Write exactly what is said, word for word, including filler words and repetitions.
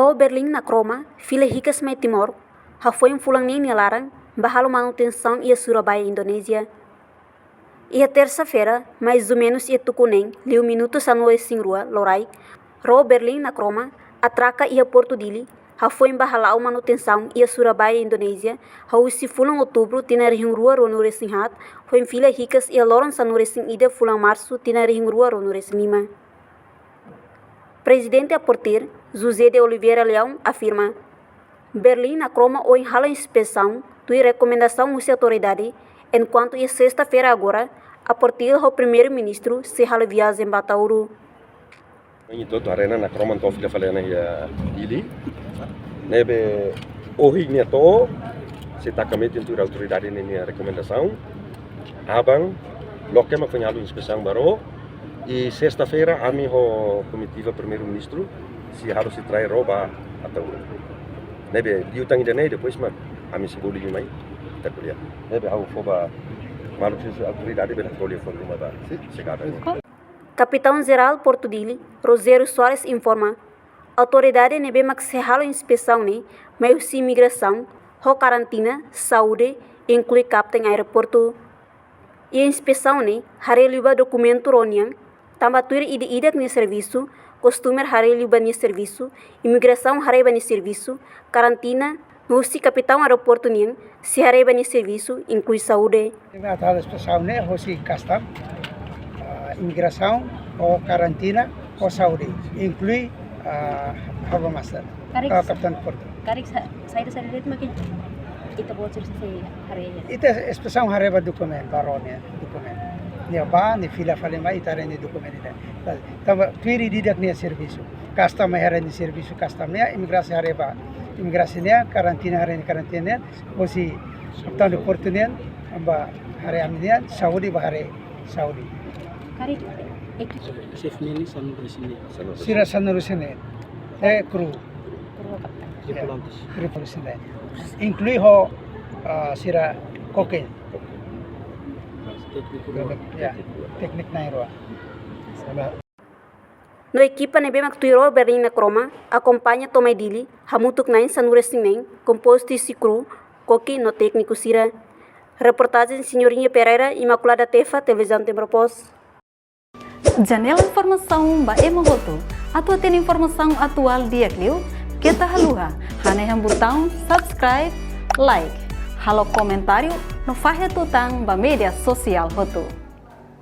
Ró Berlin Nakroma fila hikas mai Timor, hafoin fulan neen nia laran, ba halo manutensaun iha Surabaya, Indonézia. Iha tersa-feira, maizumenus iha tuku neen liu minutu sanulu-resin-rua loraik, ró Berlin Nakroma atraka iha Portu Dili, hafoin ba hala'o manutensaun iha Surabaya, Indonézia, husi fulan Outubru tinan rihun rua ruanulu-resin-haat, foin fila hikas iha loron sanulu-resin-ida fulan Marsu tinan rihun rua ruanulu-resin-lima. Prezidente APORTIR, José de Oliveira Leão, afirma, Berlin Nakroma ohin halo inspesaun, tuir rekomendasaun husi autoridade, enkuantu iha sesta-feira agora, APORTIR ho Primeiru-Ministru sei halo viajen ba Ataúro. Ini tutu haree ona Nakroma to'o fila fali ona iha Dili. Ne'ebé ohin nia to'o, sei taka metin tuir autoridade ninia rekomendasaun. Aban, loke mak foin halo inspesaun ba ró. I sesta-feira, ami ho komitiva Primeiru-Ministru sei halo, sei trai ró ba Ataúro. Ne'ebé liután ida-ne'e, depois mak ami sei bolu mai, ita ko'alia. Ne'ebé ha'u fó ba maluk sira, autoridade bele ko'alia fó ruma ba, si, chegada. Kapitaun Jerál Portu Dili, Rogério Soares, informa, autoridade ne'ebé mak sei halo inspesaun ne'e mai husi imigrasaun, ho karantina, saúde, inklui kapten aeroportu. Iha inspesaun ne'e haree liu ba dokumentu ró nian, tanba tuir ida-idak nia servisu, kostumer haree liu ba nia servisu, imigrasaun haree ba nia servisu, karantina, no husi kapitaun aeroportu nian sei haree ba nia servisu, inklui saúde. Imi atu halo inspesaun ne'e hosi kastam, ah, imigrasaun, ho karantina, ho saúde, inklui, ah, harbor master, karik ah, kapitaun portu. Karik sa-, saida, saida de'it mak ita-boot sira sei haree iha? Ita inspesaun haree ba dokumentu, ba ró nian, dokumentu. Nia bá, nia fila fali mai, ita haree nia dokumentu ida. Tanba tuir ida-idak nia servisu. Kastam mai haree nia servisu kastam nian, imigrasaun haree ba imigrasaun nian, karantina haree nia karantina nian, hosi kapitaun portu nian, ba haree ami nian, saúde ba haree saúde. Karik ekipa? Xefe nian sanulu-resin-neen. Sira sanulu-resin-neen. Eh, kru. Kru ho kapten. Ya. Tripulantes. Tripulantes nian. Inklui ho, ah, sira koke. Tékniku rua. Ya, tékniku na'in rua. No ekipa ne'ebé mak tuir ró Berlin Nakroma akompaña to'o mai Dili, hamutuk na'in sanulu-resin-neen, kompostu husi kru, koke no tékniku sira. Reportajen Senhorinha Pereira, Imaculada Tefa, Televizaun Timor Post. Janela informasaun ba ema hotu. Atu hatene informasaun atuál di'ak liu, keta haluha hanehan butaun subscribe, like, halo komentáriu no fahe tutan ba média sosiál hotu.